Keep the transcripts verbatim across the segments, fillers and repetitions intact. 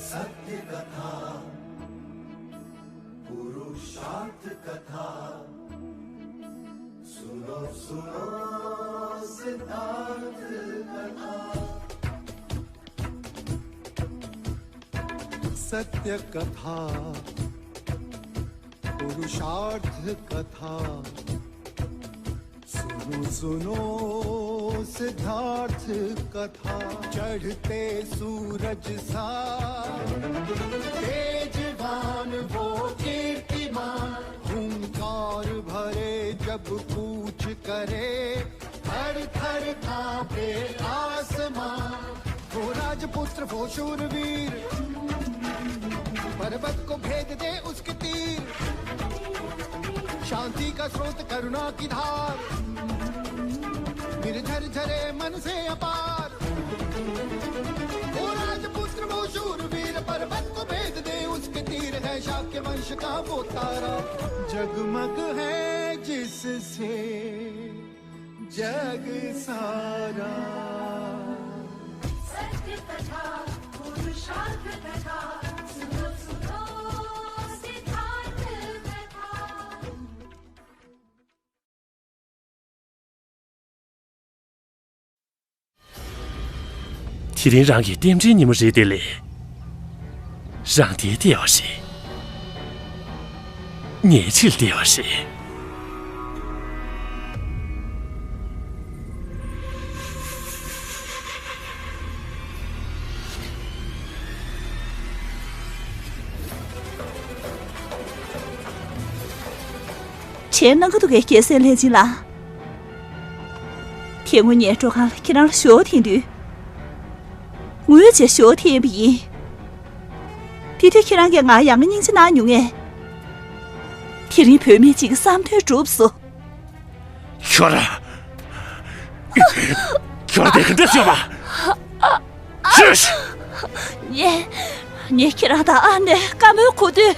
सत्य कथा, पुरुषार्थ कथा, सुनो सुनो सिद्धार्थ कथा। सत्य कथा, पुरुषार्थ कथा। सुनो सुनो सिद्धार्थ कथा। चढ़ते सूरज सा तेजवान वो कीर्तिमान, हुंकार भरे जब कूच करे, थर थर कांपे आसमां। वो राजपुत्र वो शूरवीर, पर्वत को भेद दे उसके तीर। शांति का स्रोत करुणा की धार, निर्झर झरे मन से अपार। वो राजपुत्र वो शूरवीर, पर्वत को भेद दे उसके तीर। है शाक्य वंश का वो तारा, जगमग है जिससे जग सारा। सत्य कथा, पुरुषार्थ कथा, सुनो सुनो सिद्धार्थ कथा। དེ་རིང་རང་གི་རྟེན་འབྲེལ་ཉིན་མོ་རེད་དེ་ལས། རང་དེ་བལྟས་པ་རེད། ངའི་ཕྱིར་བལྟས་པ་རེད། དྲན་གནང་གི་འདུག་གས། རྒྱལ་སྲས་ལྷས་བྱིན་ལགས། དེ་སྔོན་ངས་སྤྲོ་ཁང་ལ་ཁྱེད་རང་ལ་ཞོ་འཐེན་དུས། ངུས་བྱས་ཞོ་འཐེན་པ་ཡིན། དེ་དུས་ཁྱེད་རང་གིས་ང་ཡང་སྙིང་རྗེ་གནང་མྱོང་ངས། དེ་རིང་བུད་མེད་ཅིག་གི་བསམ་དོན་འགྲུབ་སོང་། ཁྱོད་ར། ཁྱོད་དེ་ག་འདྲ་བྱས་པ། ཤུས། ངས། ངས་ཁྱེད་རང་དང་ཨ་ནེ་བཀའ་མོལ་གོ་དུས།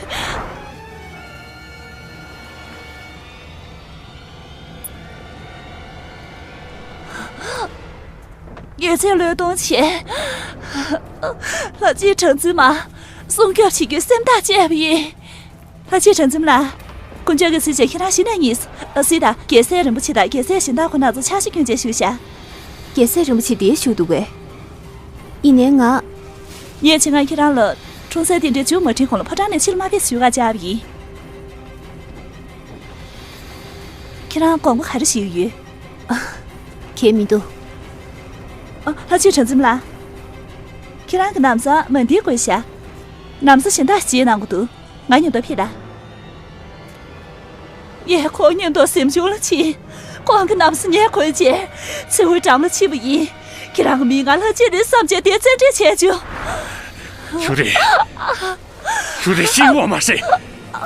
ཡོད་ཚད་བློས་གཏོང་བྱས། ལྷ་རྗེ་གྲགས་འཛིན་མ་སྲུང་སྐྱོབ་བྱེད་རྒྱུའི་སེམས་ཐག་བཅད་པ་ཡིན། ལྷ་རྗེ་གྲགས་འཛིན་ལགས། དཀོན་མཆོག་གི་སྲས་ཆེན་ཁྱེད་རང་གཞི་ནས་གཉིས། ཨ་སྲིད་དང་རྒྱལ་སྲས་རིན་པོ་ཆེ་དང་རྒྱལ་སྲས་གཞན་དག་ཁོ་ན་ཚོ་ཕྱག་ཞུ་སྐྱོན་བཅས་ཞུ་བཞག་རྒྱལ་སྲས་རིན་པོ་ཆེ་འདིར་བཞུགས་འདུག་པས། ཡིན་ནའི་ང་། ངས་ཆེད་མངགས་ཁྱེད་རང་ལ་འཁྲུངས་སའི་རྟེན་འབྲེལ་མཇུག་མ་སྒྲིལ་གོང་ལ་ཕོ་བྲང་ནས་ཕྱིར་མ་ཕེབས་ཞུ་ག་བཅར་བ་ཡིན། ཁྱེད་རང་དགོངས་པ་ག་རེ་ཞུ་ཡི་ཡོད། ཨ། གང་ཡང་མི་འདུག་ཨ། ལྷ་རྗེ་གྲགས་འཛིན་ལགས། ཁྱེད་རང་གི་ལམ་སང་མ་འདི་དགོས་ཤག་ལམ་སང་གཞན་དག་ཅིག་གནང་དགོས་འདུག་ང་མཉམ་དུ་ཕེབས་དང་། ངས་ཁོང་མཉམ་དུ་གཟིམ་ཆུང་ལ་ཕྱིན། ཁོང་གི་ལམ་སང་ངས་གོན་རྗེས། མཚེའུ་འགྲམ་ལ་ཕྱིན་པ་ཡིན། ཁྱེད་རང་གི་མིང་ང་ལྷ་རྗེ་རེད་བསམ་བྱས་དེ་བཙན་ཁྲིད་བྱས་བྱུང་། ཁྱོད་རེད། ཁྱོད་རེད་ཤི་ངོ་མ་ཤེས།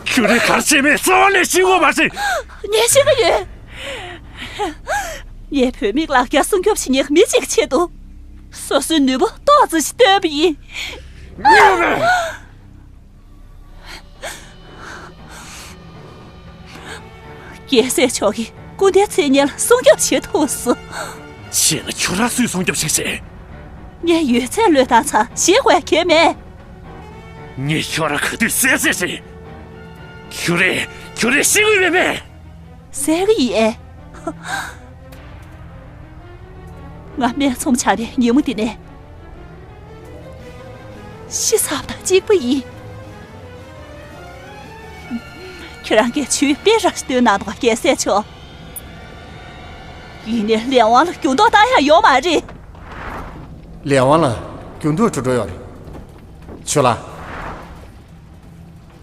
ཁྱོད་རེད་གར་བྱེད་མེད་རྩ་བ་ནས་ཤི་ངོ་མ་ཤེས། ངས་ཤི་གི་ཡོད། ངས་བུད་མེད་ལག་རྒྱ་སྲུང་སྐྱོབ་བྱེད་མཁན་མི་གཅིག་གི་ཆེད་དུ། སོ་སོའི་ནུས་པ་ཏོག་ཙམ་ཞིག་བཏོན་པ་ཡིན། ངས་རེད། རྒྱལ་སྲས་མཆོག་གི་སྐུ་ཟླའི་མཚན་སྙན་ལ་སྲུང་སྐྱོབ་བྱེད་ཐུབ་སོང་། བྱས་ན་ཁྱོད་རང་སུས་སྲུང་སྐྱོབ་ཞིག་བྱེད། ངས་ཡོད་ཚད་བློས་བཏང་ཚར། ཞེད་དགོས་ཡ་གང་ཡང་མེད། ངས་ཁྱོད་རང་ག་དུས་བསད་བསད་བྱེད། ཁྱོད་རེད། ཁྱོད་རེད་ཤི་འོས་མེད་མེད། ཟེར་གི་ཡིན། ང་སྨད་འཚོང་བྱ་བའི་ཉིན་མོ་འདི་ནས་ཤི་ཚར་བ་དང་གཅིག་པ་ཡིན། ཁྱེད་རང་གིས་ཆུའི་དཔེ་ར་ཞིག་སྟོན་གནང་དང་རྒྱལ་སྲས་མཆོག་ཡིན་ནའི་ལས་དབང་ལ་འགྱུར་ལྡོག་བཏང་ཡ་ཡོད་མ་རེད། ལས་དབང་ལ་འགྱུར་ལྡོག་འགྲོ་འགྲོ་ཡོད་རེད། ཆོས་ལ།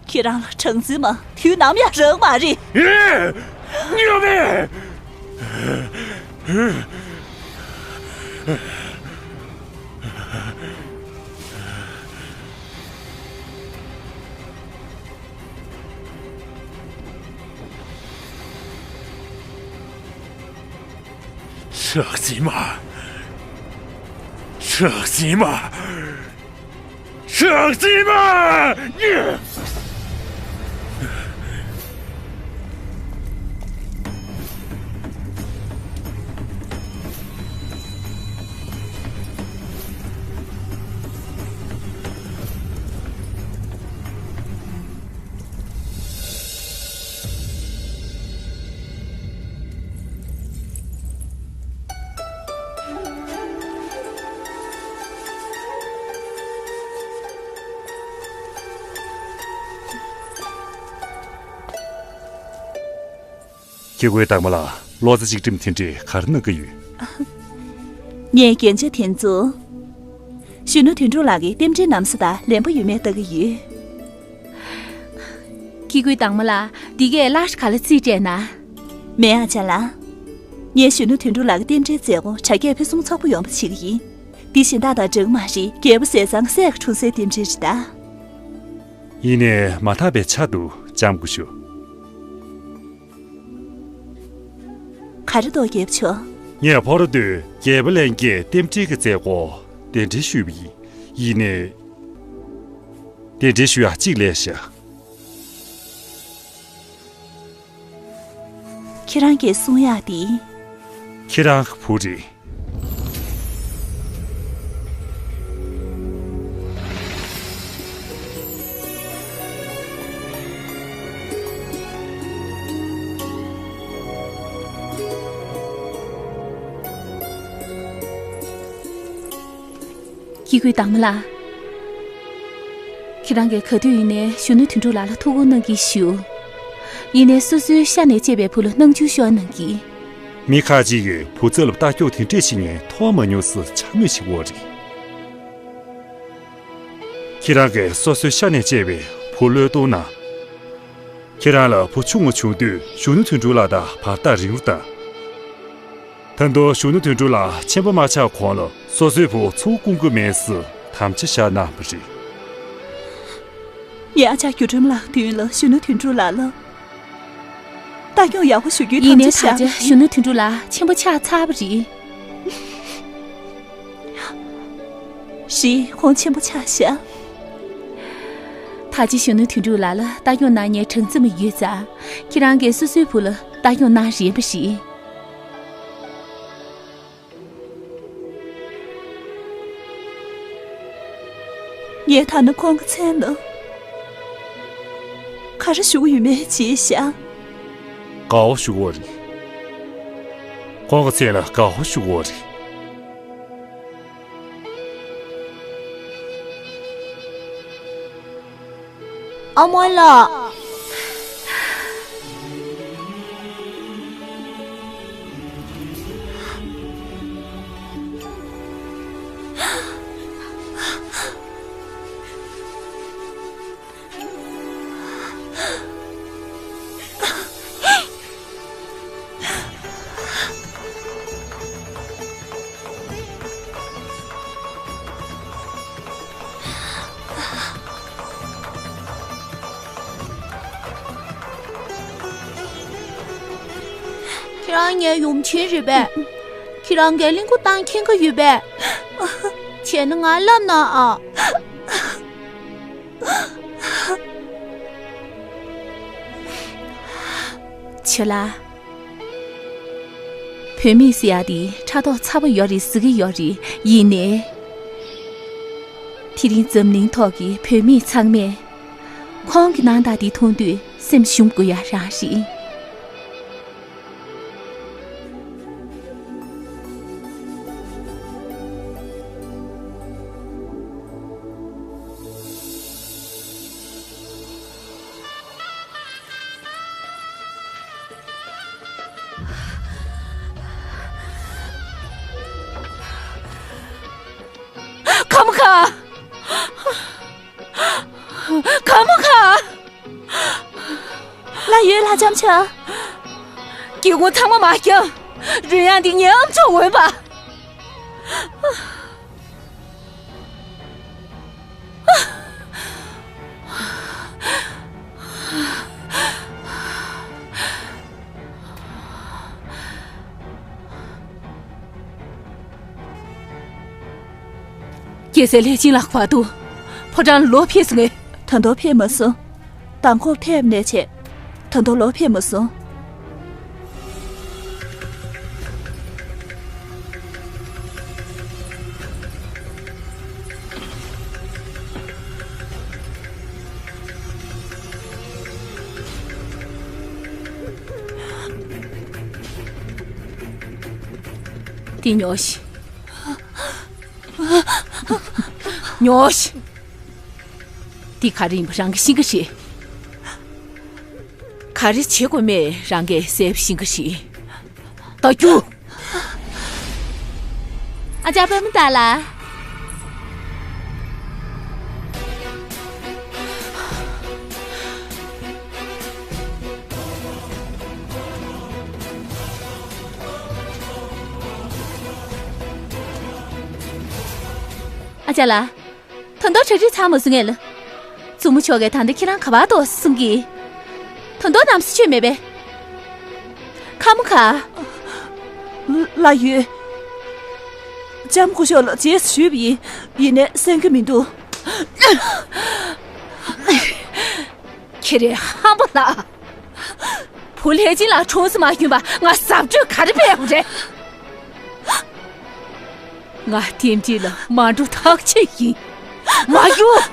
ཁྱེད་རང་ལ་གྲངས་འཛིན་མ་དུས་ནམ་ཡང་རག་མ་རེད། ཨེ། ཉོ་མེ། གྲངས་འཛིན་མ། གྲངས་འཛིན་མ། གྲངས་འཛིན་མ། སྐྱེ་དགུའི་དྭངས་མ་ལགས། ལོ་ཙཱ་གཅིག་སྒྲིམ་དེ་འདྲས་ག་རེ་གནང་གི་ཡོད། ངས་རྒྱན་ཆ་དེ་ཚོ་གཞོན་ནུ་དོན་གྲུབ་ལགས་ཀྱི་རྟེན་འབྲེལ་ན་བཟའ་དང་ལེན་པ་ཡོད་མེད་ལྟ་གི་ཡོད། སྐྱེ་དགུའི་དྭངས་མ་ལགས། འདི་གས་སླར་ག་ལ་རྩིས་སྤྲད་ན། མེད་ཨ་ཅག་ལགས། ངས་གཞོན་ནུ་དོན་གྲུབ་ལགས་ཀྱི་རྟེན་འབྲེལ་མཛད་སྒོ་དྲ་རྒྱའི་ཕུན་སུམ་ཚོགས་པོ་ཡོང་བ་བྱེད་ཀྱི་ཡིན། འདི་གཞན་དག་དང་འདྲ་གི་མ་རེད། རྒྱལ་པོ་ཟས་གཙང་སྲས་ཀྱི་འཁྲུངས་སའི་རྟེན་འབྲེལ་རེད་ད། ཡིན་ནའི་མ་དག་པའི་ཆ་འདུག། ལྕམ་སྐུ་ཞབས། ག་རེ་འདུག་རྒྱལ་པོ་མཆོག། ངས་ཕོ་རོ་ཏོས་རྒྱལ་པོ་ལྷན་རྒྱས་རྟེན་འབྲེལ་གྱི་མཛད་སྒོར་གདན་འདྲེན་ཞུས་པ་ཡིན། ཡིན་ནའི། གདན་འདྲེན་ཞུ་ཡག་གཅིག་ལས་བཞག། ཁྱེད་རང་གིས་གསུང་ཡག་འདི། ཁྱེད་རང་གི་བུ་རེད། སྐྱེ་དགུའི་དྭངས་མ་ལགས། ཁྱེད་རང་གིས་ག་དུས་ཡིན་ནའི་གཞོན་ནུ་དོན་གྲུབ་ལགས་ལ་ཐུགས་ཁུར་གནང་གི་ཞུ། ཡིན་ནའི་སོ་སོའི་ཤ་ནས་སྐྱེས་པའི་བུ་ལ་སྣང་ཆུང་ཤོར་གནང་གི། མི་ཁ་ཅིག་གིས་བུ་ཚ་ལ་ལྟ་སྐྱོང་དེ་འདྲས་བྱེད་མཁན་མཐོང་མ་མྱོང་ཟེར་འཕྱ་སྨོད་བྱེད་ཀྱི་ཡོད་རེད། ཁྱེད་རང་གིས་སོ་སོའི་ཤ་ནས་སྐྱེས་པའི་བུ་བློས་གཏོང་ན། ཁྱེད་རང་ལ་བུ་ཆུང་ངུ་བྱུང་དུས་གཞོན་ནུ་དོན་གྲུབ་ལགས་དང་བར་ཐག་རིང་རུ་བཏང་། ད་དུང་གཞོན་ནུ་དོན་གྲུབ་ལགས་ཆེན་པོ་མ་ཆགས་གོང་ལ་སོ་སོའི་བུ་འཚོ་བ་སྐུང་གི་མེད་ཟེར་དམ་བཅའ་བཞག་གནང་བ་རེད། ངས་ཨ་ཅག་སྒྱུ་འཕྲུལ་ལགས་མདུན་ལ་གཞོན་ནུ་དོན་གྲུབ་ལགས་ལ་ལྟ་སྐྱོང་ཡག་པོ་ཞུ་རྒྱུའི་ཡིན་ནའི་དམ་བཅའ་ད་ཆ་བཞག་གཞོན་ནུ་དོན་གྲུབ་ལགས་ཆེན་པོ་ཆགས་ཚར་བ་རེད། རེད། ཁོང་ཆེན་པོ་ཆགས་ཤག། ད་ཅི་གཞོན་ནུ་དོན་གྲུབ་ལགས་ལ་ལྟ་སྐྱོང་གནང་མཁན་གྲངས་རྩིས་མ་ཡོད་ཙང་། ཁྱེད་རང་གིས་སོ་སོའི་བུ་ལ་ལྟ་སྐྱོང་གནང་རན་པ་རེད། ངས་ཐ་ན་ཁོང་གི་མཚན་ལ་ག་རེ་ཞུ་གི་ཡོད་མེད་བརྗེད་ཤག། དགའ་བོ་ཞུ་གི་ཡོད་རེད། ཁོང་གི་མཚན་ལ་དགའ་བོ་ཞུ་གི་ཡོད་རེད། ཨ་མ་ལགས། ཁྱེད་རང་ངའི་ཡུམ་ཆེན་རེད་པས། ཁྱེད་རང་གིས་གླིང་སྐུ་བཏང་མཁྱེན་གྱི་ཡོད་པས། བྱས་ན་ང་ལབ་གནང་ཨ། ཆོས་ལགས། བུད་མེད་ཟེར་ཡག་དེ་ཕྲག་དོག་ཚ་པོ་ཡོད་རེད་ཟེར་གྱི་ཡོད་རེད། ཡིན་ནའི། དེ་རིང་འཛམ་གླིང་ཐོག་གི་བུད་མེད་ཚང་མས་ཁོང་གི་སྣང་དག་དེ་མཐོང་དུས་སེམས་ཞུམ་དགོས་ཡག་རང་རེད། ཁ་མོ་ཁ། ཁ་མོ་ཁ། ལགས་ཡོད་ལགས་ལྕམ་ཆ། སྐྱེ་དགུ་ཚང་མ་མ་སྐྱོ། རོལ་དབྱངས་འདི་ཉན་ཨམ་ཅོག་འོས་པ། རྒྱལ་སྲས་ལྷས་བྱིན་ལགས་བར་དུ་ཕོ་བྲང་ལོག་ཕེབས་སོང་ངས། ད་དུང་ཕེབས་མ་སོང་། མདང་དགོང་ཕེབས་ནས་བྱས། ད་དུང་ལོག་ཕེབས་མ་སོང་། འདི་ཉོ་ཤིག། ཉོ་ཤིག། འདི་ག་རེ་ཡིན་པ་རང་གིས་ཤེས་ཀྱི་རེད། ཁ། ག་རེ་བྱེད་དགོས་མེད་རང་གིས་གསལ་པོ་ཤེས་ཀྱི་རེད། ད་རྒྱུགས། ཨ་ཅག་པདྨ་དར་ལ། ཨ་ཅག་ལགས། ད་དུང་གྲ་སྒྲིག་ཚར་མ་སོང་ངས་ལ། མཛུབ་མོ་མཆོག་གིས་ད་ལྟ་ཁྱེད་རང་ག་པར་འདུག་གསུང་གི། ད་དུང་ནམ་སེ་ཆོས་མེད་པས། ཁ་མོ་ག་ལ་ཡོད། ལྕམ་སྐུ་ཞབས་ལ་རྗེས་སུ་ཞུས་པ་ཡིན། ཡིན་ནའི་གསན་གྱི་མི་འདུག་ཁྱེད་རའི་ཧམ་པ་ལ། བུ་ལྷས་སྦྱིན་ལགས་གྲོངས་སུ་མ་ཐོན་པ་ང་གཟབ་སྤྲོས་ག་རེ་སྤེལ་ཡོང་རེད། ང་རྟེན་འབྲེལ་ལ་མ་འགྲོ་ཐག་ཆོད་ཡིན། མ་རྒྱུགས།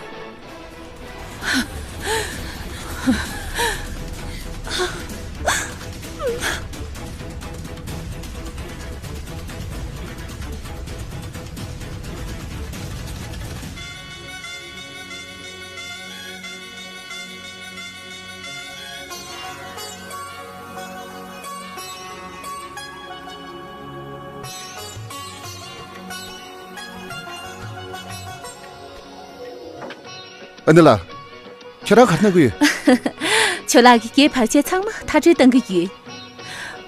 ཨ་ནེ་ལགས། ཁྱེད་རང་ག་རེ་གནང་གི་ཡོད། ཇོ་ལགས་ཀྱིས་བར་ཆད་ཚང་མ་མཐར་སྐྲོད་གཏང་གི་ཡོད།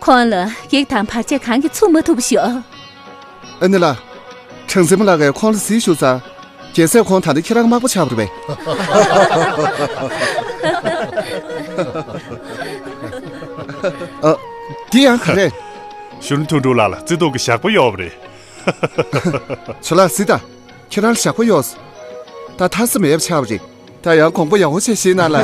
ཁོང་ལ་བགེགས་དང་བར་ཆད་གང་གིས་ཚུགས་མ་ཐུབ་པ་ཞིག་ཨ་ནེ་ལགས། གྲངས་འཛིན་མ་ལགས་ཀྱིས་ཁོང་ལ་གཟིགས་ཞུས་ཙང་། རྒྱལ་སྲས་ཁོང་ད་ལྟ་ཁྱེད་རང་དམར་པོ་ཆགས་པ་རེད་པས། ཨ། འདི་ཡང་ག་རེ། གཞོན་ནུ་དོན་གྲུབ་ལགས་ལ་བརྩེ་དུང་གི་ཞགས་པ་གཡོགས་པ་རེད། ཇོ་ལགས་གཟིགས་དང་། ཁྱེད་རང་ལ་ཞགས་པ་གཡོགས་སོང་། ད་ཐར་ས་མེད་པ་ཆགས་པ་རེད། ད་ཡང་དགོངས་པ་ཡག་པོ་བྱས་བཞེས་གནང་ལ།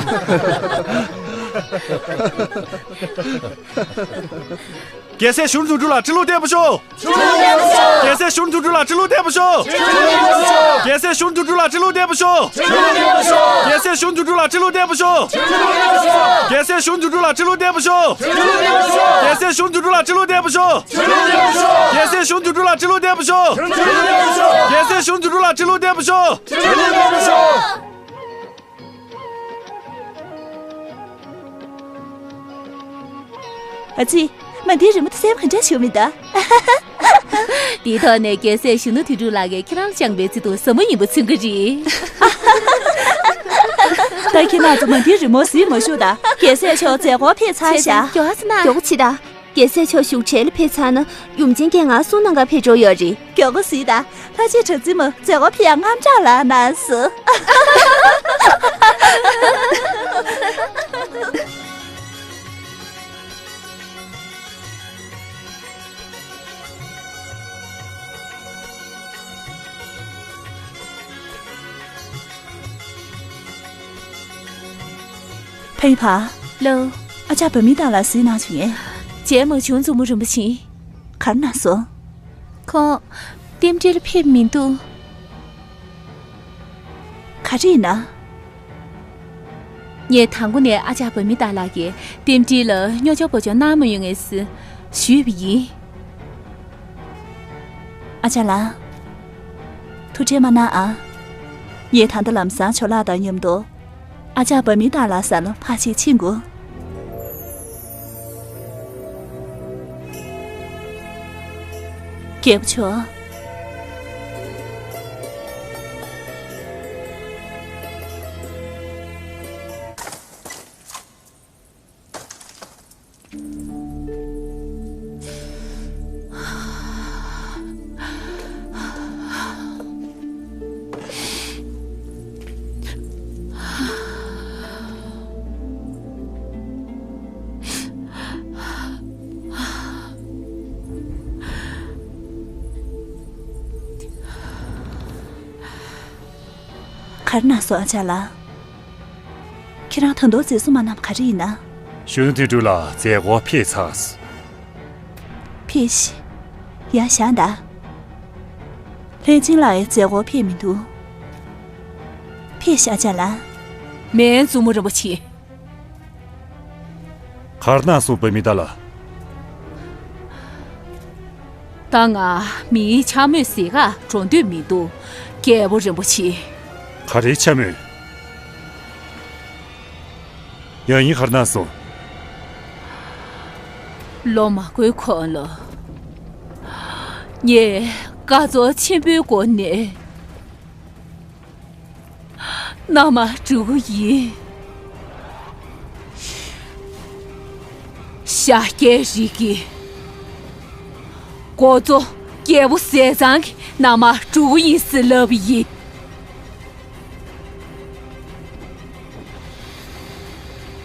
རྒྱལ་སྲས་གཞོན་ནུ་དོན་གྲུབ་ལ་ཁྲི་ལོ་བརྟན་པར་ཤོག་རྒྱལ་སྲས་གཞོན་ནུ་དོན་གྲུབ་ལ་ཁྲི་ལོ་བརྟན་པར་ཤོག་རྒྱལ་སྲས་གཞོན་ནུ་དོན་གྲུབ་ལ་ཁྲི་ལོ་བརྟན་པར་ཤོག་རྒྱལ་སྲས་གཞོན་ནུ་དོན་གྲུབ་ལ་ཁྲི་ལོ་བརྟན་པར་ཤོག་རྒྱལ་སྲས་གཞོན་ནུ་དོན་གྲུབ་ལ་ཁྲི་ལོ་བརྟན་པར་ཤོག་རྒྱལ་སྲས་གཞོན་ནུ་དོན་གྲུབ་ལ་ཁྲི་ལོ་བརྟན་པར་ཤོག་རྒྱལ་སྲས་གཞོན་ནུ་དོན་གྲུབ་ལ་ཁྲི་ལོ་བརྟན་པར་ཤོག་རྒྱལ་སྲས་གཞོན་ནུ་དོན་གྲུབ་ལ་ཁྲི་ལོ་བརྟན་པར་ཤོག་ཨ་ཙི། མ་འདི་རི་མོ་དེ་སེམས་ག་འདྲ་བྱུང་མི་འདུག་དེའི་ཐོག་ནས་རྒྱལ་སྲས་གཞོན་ནུ་དོན་གྲུབ་ལགས་ཀྱིས་ཁྱེད་རང་ལ་བཅངས་པའི་བརྩེ་དུང་ཟབ་མོ་ཡིན་པ་མཚོན་གྱི་རེད། ད་ཁྱེད་རྣམ་ཚོ་མ་འདི་རི་མོ་གཟིགས་མ་བཞུགས་དང་། རྒྱལ་སྲས་མཆོག་མཛད་སྒོར་ཕེབས་ཚར་བཞག་མགྱོགས་ཙམ་མགྱོགས་པོ་བྱེད་དང་། རྒྱལ་སྲས་མཆོག་བཞུགས་གྲལ་ལ་ཕེབས་ཚར་ན་ཡུམ་ཆེན་གྱིས་ང་གསུང་གནང་ག་ཕེབས་འགྲོ་ཡོད་རེད། མགྱོགས་པོ་གཟིགས་དང་། ལྷ་རྗེ་གྲགས་འཛིན་མ་མཛད་སྒོར་ཕེབས་ཡག་དངངས་སྐྲག་ལངས་གནང་སོང་། ཕ་ཡུལ་བ། ལགས། ཨ་ཅག་བ་མི་དང་ལ་གཟིགས་གནང་བྱུང་ངས། མཇལ་མ་བྱུང་མཛུབ་མོ་རིན་པོ་ཆེ། ག་རེ་གནང་སོང་། ཁོང་། རྟེན་འབྲེལ་ཕེབས་མི་འདུག་ག་རེ་ཡིན་ན། ངས་དང་པོ་ནས་ཨ་ཅག་བ་མི་དང་ལགས་ཀྱིས་རྟེན་འབྲེལ་ལ་རྙོག་དྲ་བོ་ཅོག་གནང་མ་ཡོང་ངས་ཟེར་ཞུས་པ་ཡིན། ཨ་ཅག་ལགས། ཐུགས་ཁྲལ་མ་གནང་ཨ། ངས་ད་ལྟ་ལམ་སང་ཇོ་ལགས་དང་མཉམ་དུ། ཨ་ཅག་བ་མི་དང་ལགས་ས་ལ་ཕར་ཕྱིན་ཕྱིན་དགོས། རྒྱལ་པོ་མཆོག་ག་རེ་གནང་སོང་ཨ་ཅག་ལགས། ཁྱེད་རང་ད་དུང་བརྗེད་སོང་མ་གནང་བ་ག་རེ་ཡིན་ན། གཞོན་ནུ་དོན་གྲུབ་ལགས་མཛད་སྒོར་ཕེབས་ཚར། ཕེབས་ཤིག་ཡར་བཞེངས་དང་། ལྷས་སྦྱིན་ལགས་ཡང་མཛད་སྒོར་ཕེབས་མི་འདུག་ཕེབས་ཤིག་ཨ་ཅག་ལགས། མེད། མཛུབ་མོ་རིན་པོ་ཆེ། ག་རེ་གནང་སོང་བ་མི་དང་ལགས། ད་ང་མིའི་འཕྱ་སྨོད་ཟེར་ག་འགྲོ་འདོད་མི་འདུག་རྒྱལ་པོ་རིན་པོ་ཆེ། ག་རེའི་འཕྱ་སྨོད། ཡང་ཡིན་ག་རེ་གནང་སོང་། ལོ་མང་པོའི་གོང་ལ། ངས་དཀའ་ཚེགས་ཆེན་པོའི་སྒོ་ནས་མནའ་མ་བསྒྲུབས་ཡིན། ཤཱཀྱའི་རིགས་ཀྱི་འགོ་གཙོ་རྒྱལ་པོ་ཟས་གཙང་གི་མནའ་མ་བསྒྲུབས་ཡིན་ཟེར་ལབ་ཡིན།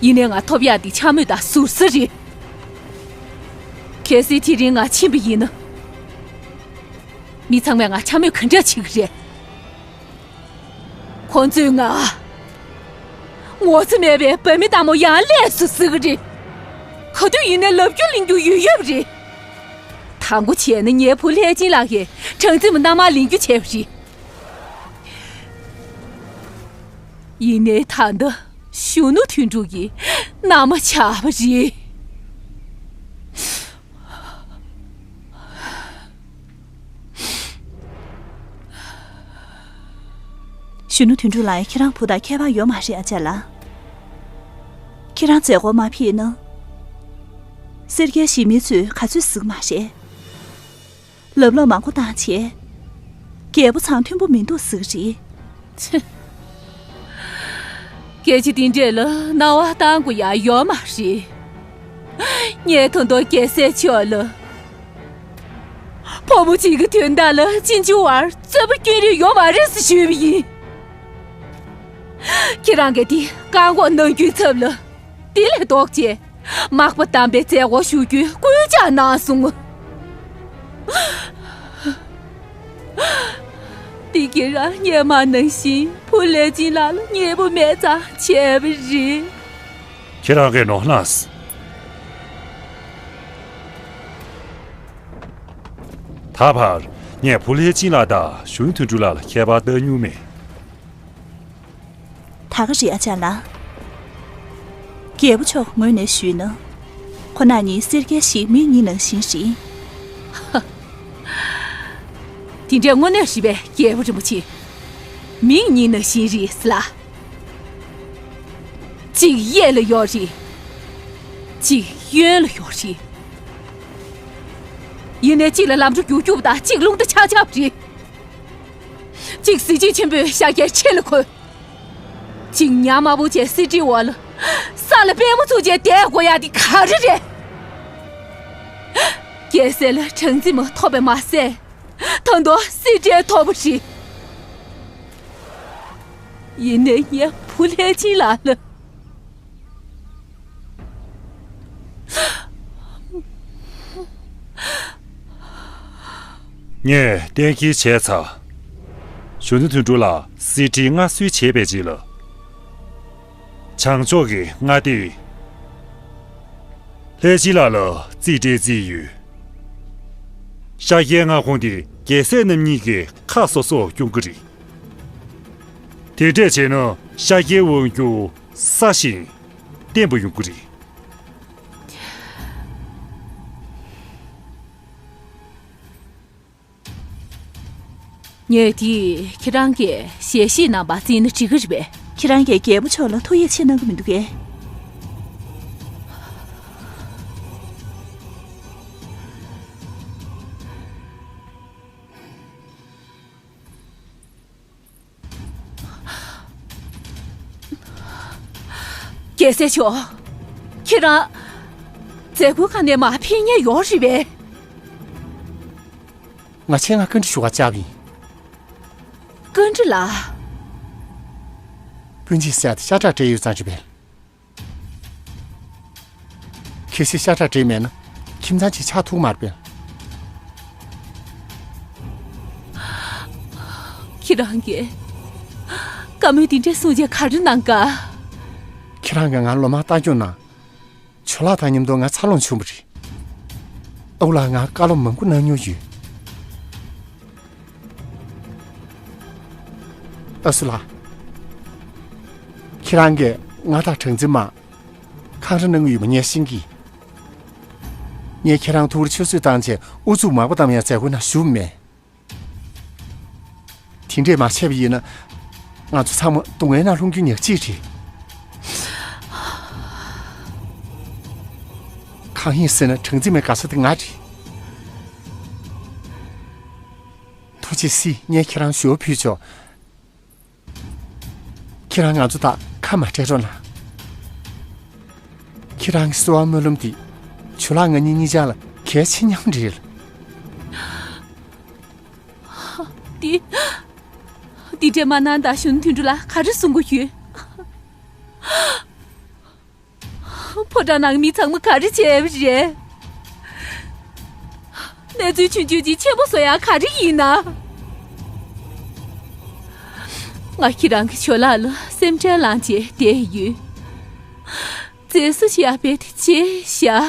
ཡིན་ནའི་ང་ཐོབ་ཡག་འདི་འཕྱ་སྨོད་དང་ཟུར་ཟ་རེད། གལ་སྲིད་དེ་རིང་ང་ཕྱིན་པ་ཡིན་ན། མི་ཚང་མས་ང་འཕྱ་སྨོད་ག་འདྲ་བྱེད་ཀྱི་རེད། ཁོང་ཚོས་ང་ངོ་ཚ་མེད་པའི་བ་མི་རྟ་མོ་ཡང་ལས་སུ་ཟེར་གི་རེད། ག་དུས་ཡིན་ནའི་ལབ་རྒྱུ་གླེང་རྒྱུ་ཡོད་ཡོད་པ་རེད། དང་པོ་བྱས་ན་ངའི་བུ་ལྷས་སྦྱིན་ལགས་ཀྱིས་གྲངས་འཛིན་མ་མནའ་མ་ལེན་རྒྱུ་བྱས་པ་རེད། ཡིན་ནའི་ད་ལྟ་གཞོན་ནུ་དོན་གྲུབ་ཀྱི་མནའ་མ་ཆགས་པ་རེད། གཞོན་ནུ་དོན་གྲུབ་ལགས། ཁྱེད་རང་བུ་དང་ཁྱད་པར་ཡོད་མ་རེད་ཨ་ཅག་ལགས། ཁྱེད་རང་མཛད་སྒོ་མ་ཕེབས་ན། སེར་སྐྱའི་གཞིས་མི་ཚོས་ག་ཚོད་ཟེར་གི་མ་རེད། ལབ་ལོག་མང་པོ་བཏང་བྱས། རྒྱལ་པོ་ཚང་མཐུན་པོ་མི་འདུག་ཟེར་གི་རེད། ཕྱི། སྐད་ཆ་འདི་འདྲས་ལ་སྣང་བ་བཏང་དགོས་ཡག་ཡོད་མ་རེད། ངས་ད་དུང་རྒྱལ་སྲས་མཆོག་ལ། ཕོ་མོ་གཅིག་གི་དོན་དག་ལ་གཅིན་སྦྱོར་བར་རྩོད་པ་སྐྱོན་རིན་ཡོད་མ་རེད་ཟེར་ཞུས་པ་ཡིན། ཁྱེད་རང་གིས་འདི་བཀག་འགོག་གནང་རྒྱུའི་ཚབ་ལ། དེ་ལས་ལྡོག་བྱས། མག་པ་དམ་པའི་མཛད་སྒོ་ཞུ་རྒྱུའི་སྐུལ་ལྕག་གནང་སོང་། འདི་ཁྱེད་རང་སྔོན་མ་ནང་བཞིན་བུ་ལྷས་སྦྱིན་ལགས་ལ་མཉེས་པོ་མེད་ཙང་བྱས་པ་རེད། ཁྱེད་རང་གིས་ནོར་ལངས། ད་བར་ངས་བུ་ལྷས་སྦྱིན་ལགས་དང་གཞོན་ནུ་དོན་གྲུབ་ལགས་ལ་ཁྱད་པར་བལྟ་མྱོང་མེད། ད་ག་རེད་ཨ་ཅག་ལགས། རྒྱལ་པོ་མཆོག་གི་ངོས་ནས་ཞུས་ན། ཁོ་རྣམ་གཉིས་སེར་སྐྱའི་གཞིས་མི་གཉིས་ནང་བཞིན་རེད། དེ་འདྲས་དངོས་གནས་རེད་པས་རྒྱལ་པོ་རིན་པོ་ཆེ། མི་གཉིས་ནང་བཞིན་རེད་ཟེར་ལ། གཅིག་གཡས་ལ་ཡོད་རེད། གཅིག་གཡོན་ལ་ཡོད་རེད། ཡིན་ནའི་གཅིག་ལ་ལམ་འགྲོ་རྒྱུག་རྒྱུག་དང་གཅིག་རླུང་རྟ་ཆག་ཆག་རེད། གཅིག་གཟི་བརྗིད་ཆེན་པོས་ཤཱཀྱའི་ཆོས་ལ་འཁོད། གཅིག་ཉམ་དམར་པོ་བྱས་གསེར་ཁྲིའི་འོག་ལ་ས་ལ་པད་མོ་བཙུགས་བྱས་བསྡད་དགོས་ཡག་འདི་ག་རེ་རེད། རྒྱལ་སྲས་ལ་གྲངས་འཛིན་མ་ཐོབ་པས་མ་ཟད། ད་དུང་གསེར་ཁྲི་ཐོབ་པ་རེད། ཡིན་ནའི་ངའི་བུ་ལྷས་སྦྱིན་ལགས་ལ། ངས་གཏན་འཁེལ་བྱས་ཚར། གཞོན་ནུ་དོན་གྲུབ་ལགས་གསེར་ཁྲི་མངའ་གསོལ་བྱས་པའི་རྗེས་ལ། བྱང་ཕྱོགས་ཀྱི་མངའ་སྡེ་ལྷས་སྦྱིན་ལགས་ལ་རྩིས་སྤྲད་རྩིས་ཡོད། ཤཱཀྱའི་མངའ་ཁོངས་དེ་རྒྱལ་སྲས་རྣམ་གཉིས་ཀྱི་ཁ་སོ་སོར་སྐྱོང་གི་རེད། དེ་འདྲས་བྱས་ན་ཤཱཀྱའི་དབང་སྒྱུར་སྲ་ཞིང་བརྟན་པོ་ཡོང་གི་རེད། ངས་དེ་ཁྱེད་རང་གིས་ཞལ་བཞེས་གནང་བ་བརྩིས་ན་འགྲིག་གི་རེད་པས། ཁྱེད་རང་གིས་རྒྱལ་པོ་མཆོག་ལ་ཐུགས་ཡིད་ཆེས་གནང་གི་མི་འདུག་གས། རྒྱལ་སྲས་མཆོག་ཁྱེད་རང་མཛད་སྒོའི་ཁ་ནས་མར་ཕེབས་མཁན་ཡོད་རེད་པས། ང་ཆེད་མངགས་བཀའ་འདྲི་ཞུ་བར་བཅར་བ་ཡིན། བཀའ་འདྲི་ལགས། སྤུན་མཆེད་ཟེར་ཡག་དེ་ཤ་ཁྲག་འདྲེས་ཡོད་ཙང་རེད་པས། གལ་སྲིད་ཤ་ཁྲག་འདྲེས་མེད་ན་ཁྱིམ་ཚང་གཅིག་ཆགས་ཐུབ་མ་རེད་པས། ཁྱེད་རང་གིས་བཀའ་མོལ་འདི་འདྲ་གསུངས་རྗེས་ག་རེ་གནང་ག་ཁྱེད་རང་གིས་ང་ལོ་མང་ལྟ་སྐྱོང་གནང་། ཇོ་ལགས་དང་མཉམ་དུ་ང་འཚར་ལོངས་བྱུང་བ་རེད། ཨ་ཁུ་ལགས་ང་བཀའ་སློབ་མང་པོ་གནང་མྱོང་ཡོད། ཨ་སུ་ལགས། ཁྱེད་རང་གིས་ང་དང་གྲངས་འཛིན་མ་འཁང་ར་གནང་གི་ཡོད་པ་ངས་ཤེས་ཀྱི། ངས་ཁྱེད་རང་ཐུགས་རེ་ཆུད་ཟོས་བཏང་བྱས་ཨུ་ཚུགས་མག་པ་བསྡམ་ཡག་མཛད་སྒོའི་ནང་ཞུགས་མེད། དེ་འདྲས་མ་བྱས་པ་ཡིན་ན། ང་ཚོ་ཚང་མ་སྡུག་བསྔལ་ནང་ལྷུང་རྒྱུ་ཉག་གཅིག་རེད། ཐང་ཧིང་ཟེར་ན་གྲངས་འཛིན་མའི་དགའ་ས་དེ་ང་རེད། ཐུགས་རྗེ་གཟིགས། ངས་ཁྱེད་རང་ཞུ་བ་ཕུལ་ཆོག་ཁྱེད་རང་ང་ཚོ་དང་ཁ་མ་བྲལ་རོགས་གནང་། ཁྱེད་རང་གི་གསོལ་བ་སྨོན་ལམ་འདི་ཇོ་ལགས་ང་གཉིས་གཉིས་ཆ་ལ་གལ་ཆེ་སྙམ་རེད། འདི། འདི་འདྲའི་མ་གནང་དང་གཞོན་ནུ་དོན་གྲུབ་ལགས་ག་རེ་གསུང་གི་ཡོད། ཕོ་བྲང་ནང་མི་ཚང་མ་ག་རེ་བྱས་པ་རེད། གནས་ཚུལ་ཆུང་ཆུང་ཅིག་ཆེན་པོ་བཟོ་ཡག་ག་རེ་ཡིན་ན། ང་ཁྱེད་རང་གི་ཇོ་ལགས་ལ་སེམས་ཁྲལ་ལངས་བྱས་བསྡད་ཡོད། བཙན་བཟུང་བྱས་པ་དེ་བརྗེད་བཞག་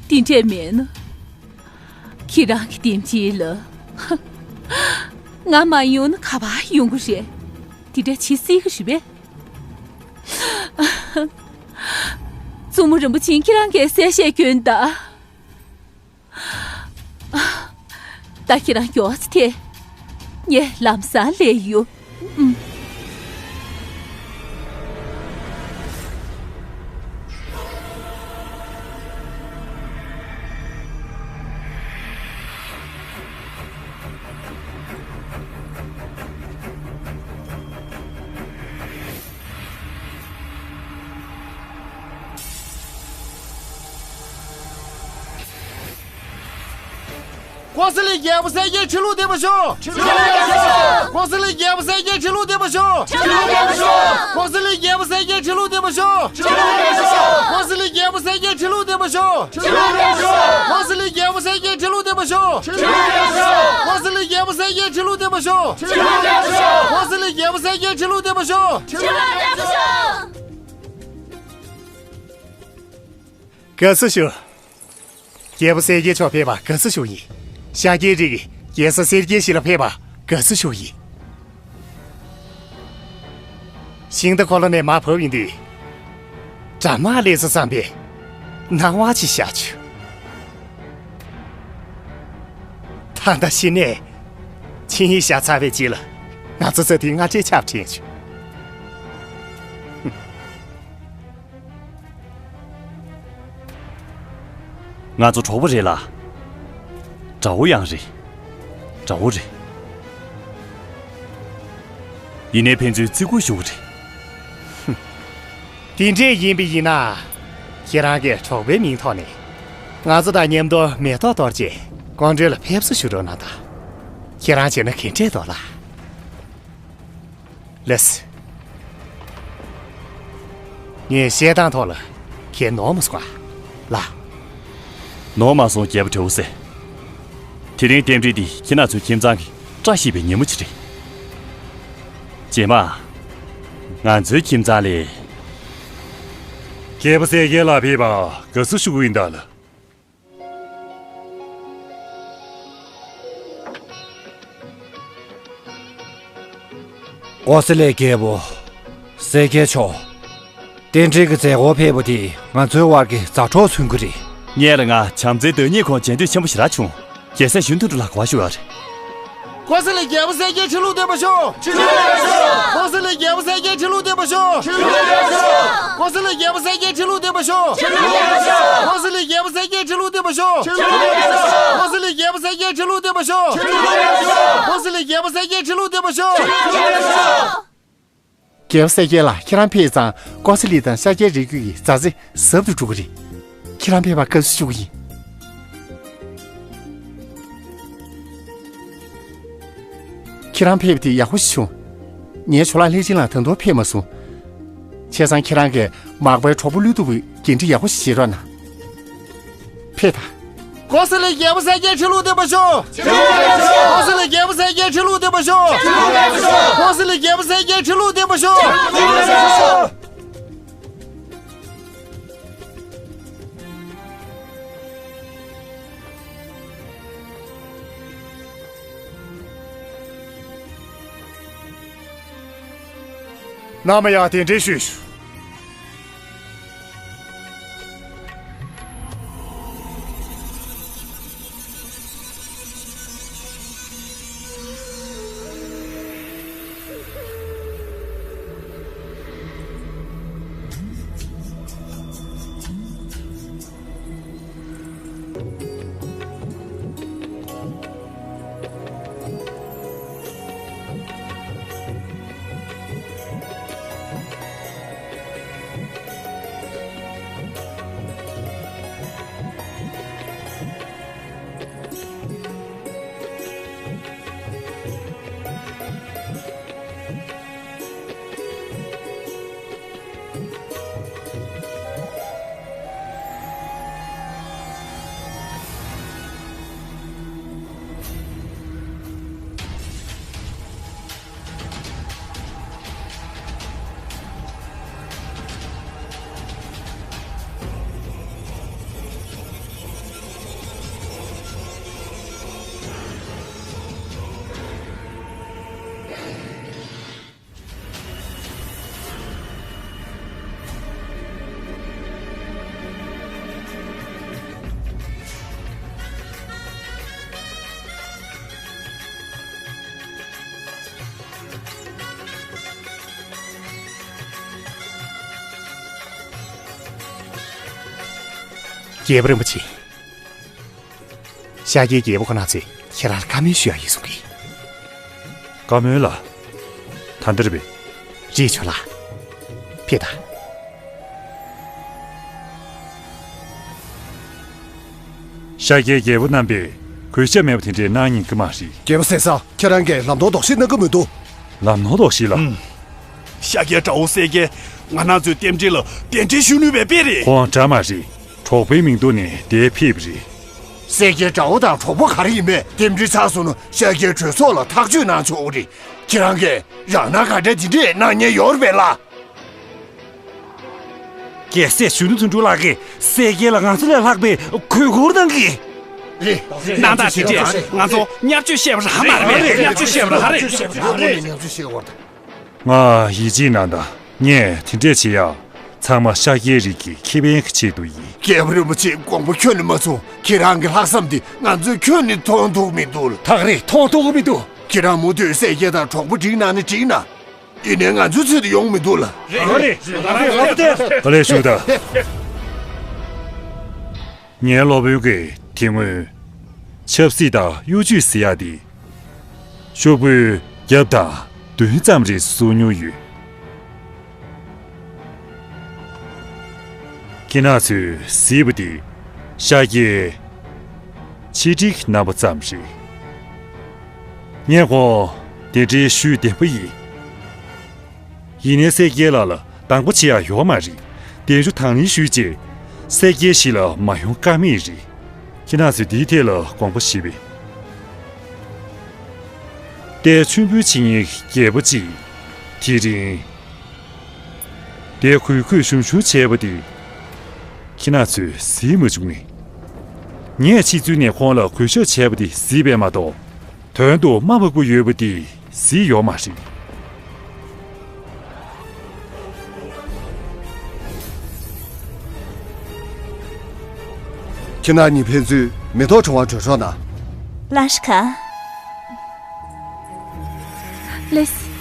འདི་འདྲས་མེད་ན། ཁྱེད་རང་གི་དེམ་ཅིག་ལ། ང་མ་ཡོང་ན་ག་པར་ཡོང་གི་རེད། འདི་འདྲས་བྱེད་སྲིད་ཀྱི་རེད་པས། བཙུན་མོ་རིན་པོ་ཆེ་ཁྱེད་རང་གིས་གསལ་བཤད་སྐྱོན་དང་། ད་ཁྱེད་རང་མགྱོགས་ཚེ་ཐེ། ངས་ལམ་སང་སླེབས་ཡོང་། ཨུམ། ཀོ་ས་ལི་རྒྱལ་པོ་གསལ་རྒྱལ་ཁྲི་ལོ་བརྟན་པར་ཤོག་ཁྲི་ལོ་བརྟན་པར་ཤོག་ཀོ་ས་ལི་རྒྱལ་པོ་གསལ་རྒྱལ་ཁྲི་ལོ་བརྟན་པར་ཤོག་ཁྲི་ལོ་བརྟན་པར་ཤོག་ཀོ་ས་ལི་རྒྱལ་པོ་གསལ་རྒྱལ་ཁྲི་ལོ་བརྟན་པར་ཤོག་ཁྲི་ལོ་བརྟན་པར་ཤོག་ཀོ་ས་ལི་རྒྱལ་པོ་གསལ་རྒྱལ་ཁྲི་ལོ་བརྟན་པར་ཤོག་ཁྲི་ལོ་བརྟན་པར་ཤོག་ཀོ་ས་ལི་རྒྱལ་པོ་གསལ་རྒྱལ་ཁྲི་ལོ་བརྟན་པར་ཤོག་ཁྲི་ལོ་བརྟན་པར་ཤོག་ཀོ་ས་ལི་རྒྱལ་པོ་གསལ་རྒྱལ་ཁྲི་ལོ་བརྟན་པར་ཤོག་ཁྲི་ལོ་བརྟན་པར་ཤོག་ཀོ་ས་ལི་རྒྱལ་པོ་གསལ་རྒྱལ་ཁྲི་ལོ་བརྟན་པར་ཤོག་ཁྲི་ལོ་བརྟན་པར་ཤོག་དགའ་བསུ་ཞུ། རྒྱལ་པོ་གསལ་རྒྱལ་མཆོག་ཕེབས་པར་དགའ་བསུ་ཞུ་ཡིན། ཤཱཀྱའི་རིགས་ཀྱི་རྒྱལ་ས་གསལ་རྒྱལ་ཞིག་ལ་ཕེབས་པར་དགའ་བསུ་ཞུ་ཡིན། ཤིང་རྟ་འཁོར་ལོ་ནས་མར་བབས་ཡོང་དུས། དགྲ་དམག་སླེབས་སོང་བསམ་པའི་སྣང་བ་ཅིག་ཤར་བྱུང་། ད་ལྟ་གཞི་ནས་ཆིངས་ཡིག་བཞག་ཚར་བའི་རྗེས་ལ་ང་ཚོ་ས་མཐོའི་རྔ་སྒྲས་ཆར་ཕྱིན་བྱུང་། ང་ཚོ་གྲོགས་པོ་རེད་ལ། དགྲ་བོ་ཡང་རེད། དགྲ་བོ་རེད། ཡིན་ནའི་ཕན་ཚུན་བརྩི་བཀུར་ཞུ་གི་རེད། ཧུམ། དེ་འདྲས་ཡིན་པ་ཡིན་ན། ཁྱེད་རང་གིས་གྲོགས་པོའི་མིང་ཐོག་ནས་ང་ཚོ་དང་མཉམ་དུ་མེ་ཏོག་གཏོར་རྗེས་ཀོང་སྤྲུལ་ལ་ཕེབས་བསུ་ཞུ་རོགས་གནང་དང་། ཁྱེད་རང་བྱས་ན་ག་འདྲས་འདུག་ལགས། ལགས་སེ། ངས་བཤད་སྟངས་ཐོག་ལ་ཁྱེད་ནོར་མ་སོང་ཨ། ལགས། ནོར་མ་སོང་རྒྱལ་པོ་དྲེའུ་སེ། དེ་རིང་རྟེན་འབྲེལ་འདི་ཁྱེད་རང་ཚོའི་ཁྱིམ་ཚང་གི་བཀྲ་ཤིས་པའི་ཉིན་མོ་ཅིག་རེད། རྗེས་མ། ང་ཚོའི་ཁྱིམ་ཚང་ལ། རྒྱལ་པོ་གསལ་རྒྱལ་ལགས་ཕེབས་པར་དགའ་བསུ་ཞུ་གི་ཡིན་ད་ལགས། ཀོ་ས་ལའི་རྒྱལ་པོ་གསལ་རྒྱལ་མཆོག་རྟེན་འབྲེལ་གྱི་མཛད་སྒོར་ཕེབས་པ་དེས་ང་ཚོའི་དབར་གྱི་མཛའ་གྲོགས་མཚོན་གྱི་རེད། ངས་ལ་ང་བྱམས་བརྩེའི་བདག་ཉིད་ཁོང་མཇལ་འདོད་ཆེན་པོ་ཞེ་དྲག་བྱུང་། རྒྱལ་སྲས་གཞོན་དོན་གྲུབ་ལགས་ག་པར་བཞུགས་ཡོད་རེད། ཀོ་ས་ལའི་རྒྱལ་པོ་གསལ་རྒྱལ་ཁྲི་ལོ་བརྟན་པར་ཤོག་ཁྲི་ལོ་བརྟན་པར་ཤོག་ཀོ་ས་ལའི་རྒྱལ་པོ་གསལ་རྒྱལ་ཁྲི་ལོ་བརྟན་པར་ཤོག་ཁྲི་ལོ་བརྟན་པར་ཤོག་ཀོ་ས་ལའི་རྒྱལ་པོ་གསལ་རྒྱལ་ཁྲི་ལོ་བརྟན་པར་ཤོག་ཁྲི་ལོ་བརྟན་པར་ཤོག་ཀོ་ས་ལའི་རྒྱལ་པོ་གསལ་རྒྱལ་ཁྲི་ལོ་བརྟན་པར་ཤོག་ཁྲི་ལོ་བརྟན་པར་ཤོག་ཀོ་ས་ལའི་རྒྱལ་པོ་གསལ་རྒྱལ་ཁྲི་ལོ་བརྟན་པར་ཤོག་ཁྲི་ལོ་བརྟན་པར་ཤོག་ཀོ་ས་ལའི་རྒྱལ་པོ་གསལ་རྒྱལ་ཁྲི་ལོ་བརྟན་པར་ཤོག་ཁྲི་ལོ་བརྟན་པར་ཤོག་རྒྱལ་པོ་གསལ་རྒྱལ་ལགས། ཁྱེད་རང་ཕེབས་ཙང་ཀོ་ས་ལི་དང་ཤཱཀྱའི་རིགས་རྒྱུད་ཀྱི་མཛའ་བརྩེ་ཟབ་ཏུ་འགྲོ་གི་རེད། ཁྱེད་རང་ཕེབས་པར་དགའ་བསུ་ཞུ་གི་ཡིན། ཁྱེད་རང་ཕེབས་པ་དེ་ཡག་པོ་ཞིག་བྱུང་། ངའི་ཇོ་ལགས་ལྷས་བྱིན་ལགས་ད་དུང་ཕེབས་མ་སོང་། བྱས་ཙང་ཁྱེད་རང་གིས་མག་པའི་གྲོགས་པོ་བློས་གཏུག་པའི་འགན་འཁྲི་ཡག་པོ་ཞིག་བཞེས་རོགས་གནང་། ཕེབས་དང་། ཀོ་ས་ལའི་རྒྱལ་པོ་གསལ་རྒྱལ་ཁྲི་ལོ་བརྟན་པར་ཤོག་ཀོ་ས་ལའི་རྒྱལ་པོ་གསལ་རྒྱལ་ཁྲི་ལོ་བརྟན་པར་ཤོག་ཀོ་ས་ལའི་རྒྱལ་པོ་གསལ་རྒྱལ་ཁྲི་ལོ་བརྟན་པར་ཤོག་ནམ་ཡང་གདན་འདྲེན་ཞུས་ཞུ། རྒྱལ་པོ་རིན་པོ་ཆེ། ཤཱཀྱའི་རྒྱལ་པོ་ཁོ་ན་ཚོས་ཁྱེད་རང་ལ་བཀའ་མོལ་ཞུ་ཡག་ཡིན་གསུང་གི། བཀའ་མོལ་ལ། ད་འདིར་བས། རེད་ཇོ་ལགས། ཕེབས་དང་། ཤཱཀྱའི་རྒྱལ་པོ་རྣམ་པས་གུས་ཞབས་མེད་པ་དེ་འདྲའི་གནང་ཉན་གི་མ་རེད། རྒྱལ་པོ་ཟས་གཙང་། ཁྱེད་རང་གིས་ལམ་སྟོན་དོགས་གཞི་གནང་གི་མི་འདུག་ལམ་སྟོན་དོགས་གཞི་ལ། ཤཱཀྱའི་དགྲ་བོ་གསལ་རྒྱལ་ང་རང་ཚོའི་རྟེན་འབྲེལ་ལ་གདན་འདྲེན་ཞུ་ནུས་པའི་དཔེ་རེད། ཁོང་དགྲ་མ་རེད། གྲོགས་པོའི་མིང་ཐོག་ནས་འདིར་ཕེབས་པ་རེད། གསལ་རྒྱལ་དགྲ་བོ་དང་གྲོགས་པོ་ག་རེ་ཡིན་མིན་རྟེན་འབྲེལ་ཚར་སོང་ན་ཤཱཀྱའི་གྲོས་ཚོགས་ལ་ཐག་གཅོད་གནང་ཆོག་གི་རེད། ཁྱེད་རང་གིས་རང་སྣང་ག་འདྲ་དེ་འདྲས་གནང་མཁན་ཡོད་རེད་པས་ལགས། རྒྱལ་སྲས་གཞོན་ནུ་དོན་གྲུབ་ལགས་ཀྱིས་གསལ་རྒྱལ་ལ་ང་ཚོ་ལས་ལྷག་པའི་གུས་བཀུར་གནང་གི། རེད། གནང་སྟངས་དེ་འདྲས་ང་ཚོ་བརྙས་བཅོས་བཤད་པ་རང་མ་རེད། བརྙས་བཅོས་བཤད་པ་རང་རེད། བརྙས་བཅོས་བཤད་པ་རེད། ང་ཡིད་ཆེས་གནང་དང་། ངས་དེ་འདྲས་བྱེད་ཡག་ཚང་མ་ཤཱཀྱའི་རིགས་ཀྱི་ཁེ་ཕན་གྱི་ཆེད་དུ་ཡིན། རྒྱལ་པོ་རིན་པོ་ཆེ། དགོངས་པ་ཁྱོན་ནས་མ་ཚོམ། ཁྱེད་རང་གི་ལྷག་བསམ་དེ་ང་ཚོས་ཁྱོན་ནས་མཐོང་ཐུབ་མི་འདུག་ལགས། ཐག་རིང་མཐོང་ཐུབ་མི་འདུག་ཁྱེད་རང་མུ་མཐུད་གསལ་རྒྱལ་དང་གྲོགས་པོ་འགྲིག་གནང་ན་འགྲིག་ན། ཡིན་ནའི་ང་ཚོའི་ཚུལ་དུ་ཡོང་མི་འདུག་ལགས། རེད། རེད། རེད། ཨ་ལས་ཞུ་དང་། ངའི་སློབ་དཔོན་གྱིས་དེ་སྔོན་ཆབ་སྲིད་དང་གཡོ་ཇུས་ཟེར་ཡག་དེ་ཤོག་བུའི་རྒྱབ་དང་མདུན་ཙམ་རེ་བཟོ་མྱོང་ཡོད། ཁྱེད་རང་ཚོས་གཟིགས་པ་དེ་ཤཱཀྱའི་ཆེད་སྒྲིག་རྣམ་པ་ཙམ་རེད། ངས་ཁོང་དེ་འདྲའི་ཞུས་བདེན་པ་ཡིན། ཡིན་ནའི་གསལ་རྒྱལ་ལགས་ལ་སྡང་པོ་བྱེད་ཡག་ཡོད་མ་རེད། གདན་ཞུ་དང་ལེན་ཞུས་རྗེས་གསལ་རྒྱལ་ཞིག་ལ་མ་ཡོང་ཀ་མེད་རེད། ཁྱེད་རང་ཚོས་འདིའི་ཐད་ལ་དགོངས་པ་བཞེས་པས། ཏའི་མཆོད་འབུལ་བྱེད་མཁན་རྒྱལ་པོ་གཅིག་དེ་རིང་དེ་གུས་གུས་ཞུམ་ཞུམ་བྱས་པ་དེ་ཁྱེད་རང་ཚོས་གཟིགས་མ་བྱུང་ངས། ངས་ཕྱི་ཚུལ་ནས་ཁོང་ལ་གུས་ཞབས་བྱས་པ་དེ་གཟིགས་པས་མ་གཏོགས། དོན་དུ་རྨ་འབབ་པོ་ཡོད་པ་དེ་གཟིགས་ཡོད་མ་རེད། ཁྱེད་རྣམ་གཉིས་ཕན་ཚུན་མེ་ཏོག་བྲོ་བ་སྒྲོལ་རོགས་གནང་། ལགས་སོ། ལགས་སོ།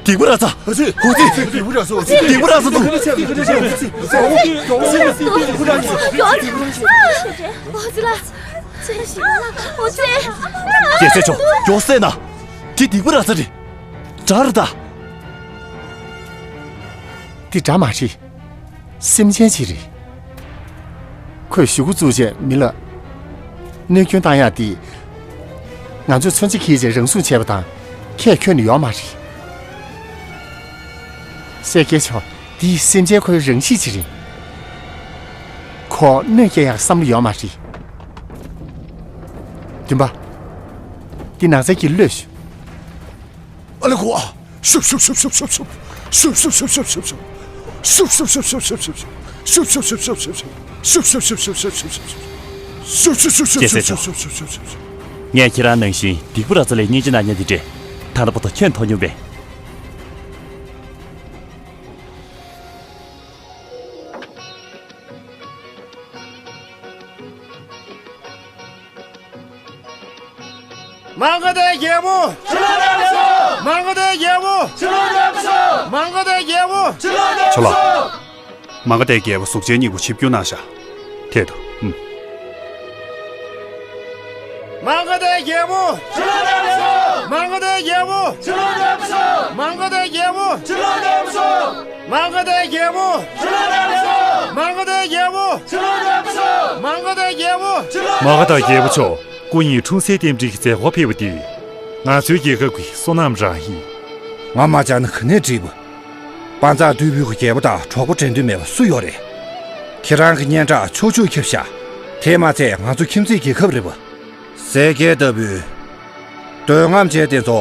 སྡིག་པ་ར་ཙ། ཨ་ཙི། ཧོ་ཙི། སྡིག་པ་ར་ཙ། སྡིག་པ་ར་ཙ་འདུག། ཨོ་ཙི་ལགས། ཨོ་ཙི། རྒྱལ་སྲས་མཆོག། མགྱོགས་སེ་ན། དེ་སྡིག་པ་ར་ཙ་རེད། དགྲ་རེད་ད། དེ་དགྲ་མ་རེད། སེམས་ཅན་ཅིག་རེད། ཁོས་ཞུ་གུ་བཙུགས་རྗེས་མི་ལ་གནོད་སྐྱོན་བཏང་ཡག་དེ། ང་ཚོས་མཚོན་ཆ་འཁྱེར་རྗེས་རང་སྲུང་བྱས་པ་དང་ཁྱད་ཁྱོན་ནས་ཡོད་མ་རེད། གསལ་རྒྱལ་མཆོག། འདི་སེམས་ཅན་ཁོའི་རང་གཤིས་ཅིག་རེད། ཁོ་གནོད་སྐྱེལ་ཡག་བསམ་བློ་ཡོད་མ་རེད། བདུན་པ། འདི་ནགས་ཚལ་གྱི་གློད་ཤོག། ཨ་ལེ་ཁོ། ཤུབ་ཤུབ་ཤུབ། ཤུབ་ཤུབ་ཤུབ་ཤུབ། རྒྱལ་སྲས་མཆོག། ངས་ཁྱེད་རང་ནང་བཞིན་སྡིག་པ་ར་ཙ་ལས་སྙིང་རྗེ་གནང་མཁན་དེ་འདྲས་ད་ལྟ་བར་དུ་ཁྱོན་མཐོང་མྱོང་པས། མ་ག་དྷའི་རྒྱལ་པོ། ཕྱི་ལོགས་འདེམས་སོ། མ་ག་དྷའི་རྒྱལ་པོ། ཕྱི་ལོགས་འདེམས་སོ། མ་ག་དྷའི་རྒྱལ་པོ། ཕྱི་ལོགས་འདེམས་སོ། ཁྱོད་ལ། མ་ག་དྷའི་རྒྱལ་པོ་གཟུགས་ཅན་སྙིང་པོ་ཆིབས་བསྒྱུར་གནང་ཤག་ཐད་དོ། ཨུམ། མ་ག་དྷའི་རྒྱལ་པོ། ཕྱི་ལོགས་འདེམས་སོ། མ་ག་དྷའི་རྒྱལ་པོ། ཕྱི་ལོགས་འདེམས་སོ། མ་ག་དྷའི་རྒྱལ་པོ། ཕྱི་ལོགས་འདེམས་སོ། མ་ག་དྷའི་རྒྱལ་པོ། ཕྱི་ལོགས་འདེམས་སོ། མ་ག་དྷའི་རྒྱལ་པོ། ཕྱི་ལོགས་འདེམས་སོ། མ་ག་དྷའི་རྒྱལ་པོ། ཕྱི་ལོགས། མ་ག་དྷ་རྒྱལ་པོ་མཆོག་སྐུ་ཉིད་འཁྲུངས་སའི་རྟེན་འབྲེལ་གྱི་མཛད་སྒོར་ཕེབས་པ་འདི་ང་ཚོའི་རྒྱལ་ཁབ་ཀྱི་བསོད་ནམས་རང་ཡིན། ང་མ་བཅར་ན་ག་ནས་འགྲིག་པ། དཔའ་མཛངས་རྟུལ་ཕོད་ཀྱི་རྒྱལ་པོ་དང་གྲོགས་པོ་འགྲན་འདུན་མེད་པ་སུ་ཡོད་རེད། ཁྱེད་རང་གི་སྙན་གྲགས་ཕྱོགས་བཅུར་ཁྱབ་ཤག་དེས་མ་ཚད་ང་ཚོ་ཁྱིམ་མཚེས་རྒྱལ་ཁབ་རེད་པ། ཟས་སྐལ་ལྟ་བུའི་འདོད་རྔམ་ཅན་དེ་ཚོ་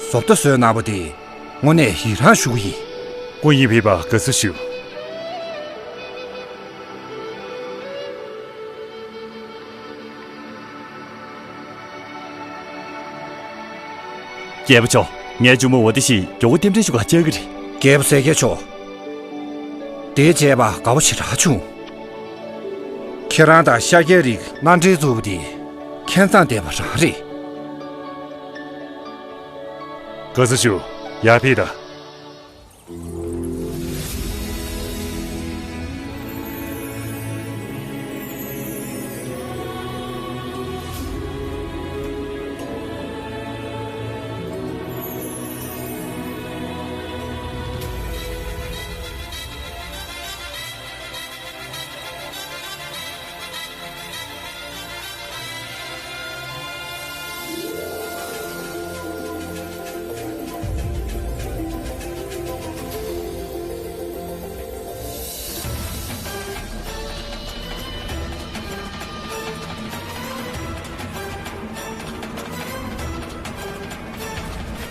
བཟོ་ལྟ་བཟོས་གནང་བ་དེ་དངོས་གནས་ཡི་རང་ཞུ་གི་ཡིན། སྐུ་ཉིད་ཕེབས་པར་དགའ་བསུ་ཞུ། རྒྱལ་པོ་མཆོག་ངའི་གཅུང་མོ་འོ་དེ་ཞིག་མགྱོགས་པོ་རྟེན་འབྲེལ་ཞུ་གར་བཅར་གི་རེད། རྒྱལ་པོ་ཟས་སྐལ་མཆོག་དེ་བྱས་པ་དགའ་བོ་ཞེ་དྲག་བྱུང་། ཁྱེད་རང་དང་ཤཱཀྱའི་རིགས་མནའ་འབྲེལ་བཙུགས་པ་དེ་ཁྱད་མཚར་ལྡན་པ་རང་རེད། དགའ་བསུ་ཞུ། ཡར་ཕེབས་དང་།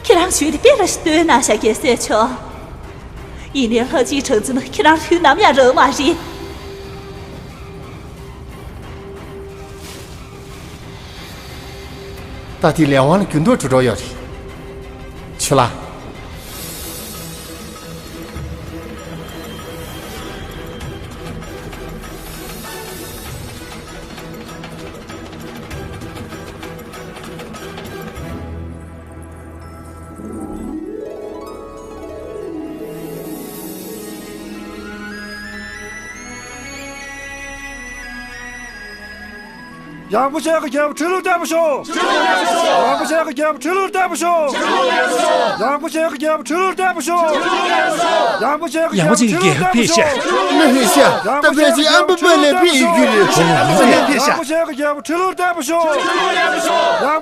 ཁྱེད་རང་ཞུས་དེ་དཔེ་ར་ཞིག་བཏོན་གནང་ཤག་རྒྱལ་སྲས་མཆོག་ཡིན་ནའི་ལྷ་གཅིག་གྲགས་འཛིན་ཁྱེད་རང་ལྷུན་ནམ་ཡང་རག་མ་རེད། ད་དེ་ལས་དབང་ལ་འགྱུར་ལྡོག་འགྲོ་འགྲོ་ཡོད་རེད། ཆུ་ལ། ཡངས་པོ་ཅན་གྱི་རྒྱལ་པོ་ཁྲི་ལོར་བརྟན་པར་ཤོག་ཡངས་པོ་ཅན་གྱི་རྒྱལ་པོ་ཁྲི་ལོར་བརྟན་པར་ཤོག་ཡངས་པོ་ཅན་གྱི་རྒྱལ་པོ་ཁྲི་ལོར་བརྟན་པར་ཤོག་ཡངས་པོ་ཅན་གྱི་རྒྱལ་པོ་ཁྲི་ལོར་བརྟན་པར་ཤོག་ལྷ་ཧེ་ཤ། ད་ཕལ་ཆེར་ཨམ་པ་པ་ལས་ཕེབས་ཡོད་ཀྱི་རེད། ཡངས་པོ་ཅན་གྱི་རྒྱལ་པོ་ཁྲི་ལོར་བརྟན་པར་ཤོག་ཡངས་